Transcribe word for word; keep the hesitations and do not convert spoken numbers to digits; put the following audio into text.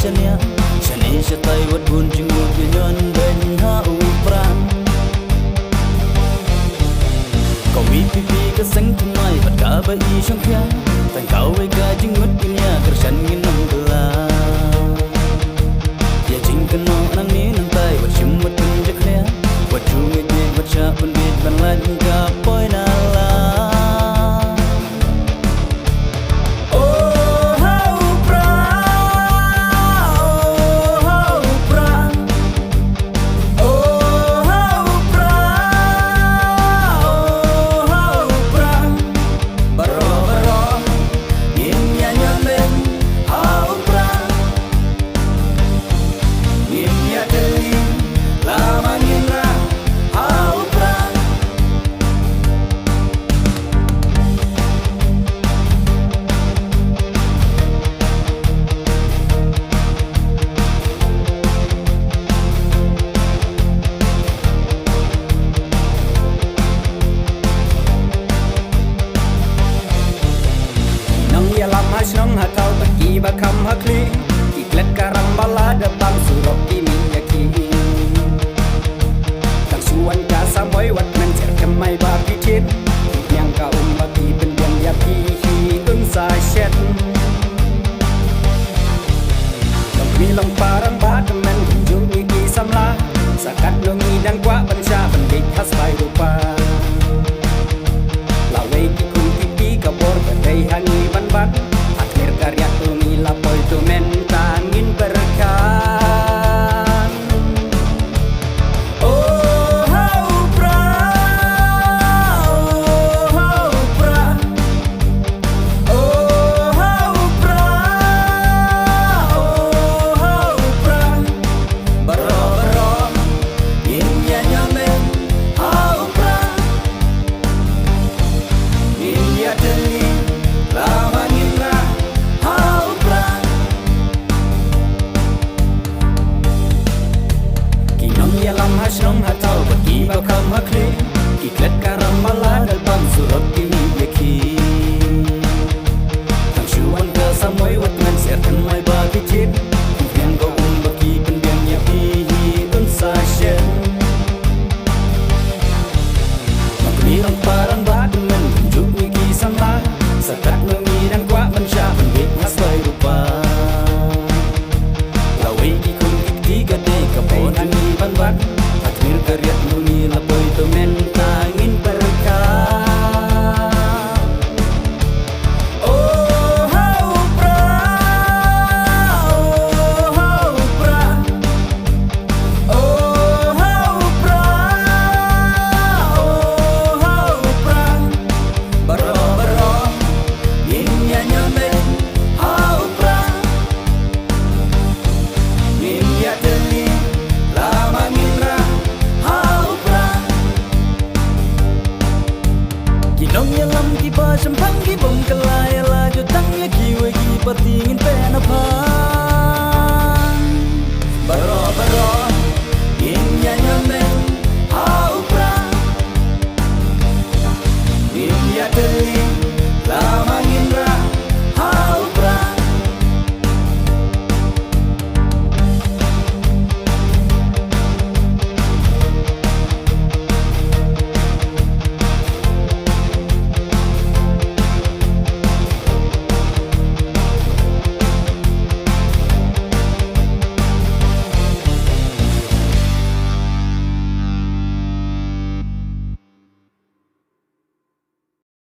Shane shatai wat bun jingmut ïa ñion beiñ ha u Prah. Ka wi pipi ka seng thymmai bad kaba i shongkhia. Tang kawei ka jingmut kin ïa kyrshan ngin ym kylla. Ïa jingkynnoh nangne nangtai wat shim wat pynjakhlia. Wat ju ngeit ngeit wat shah pynbeit ban lait ka poi na la. Oh ha u Prah, oh ha u Prah, oh ha u Prah, oh ha u Prah. Baroh baroh ngin ïa ñion beiñ ha u Prah. Ngin ïa tylli la ma ngin rah ha u Prah. Nongïalam ha shnong ha thaw bad kiba kham ha khlieh, ki klet ka rang ba la da bang surok ki mih ïa ki. Tang shu wan ka Samboi wat kmen jer kynmaw ba phi thied. Ki ñiang ka um ba ki pynbiang ïa phi hi un sa shet. Long kmie long pa rangbah tymmen kumjuh ngi ki samla. Sa katno ngi dang kwah ban shah ban bit ha sbai rupa. Lawei ki khun ki kti ka bor ka dei ha ngi ban ban. Ha kner ka riat to ngi la poi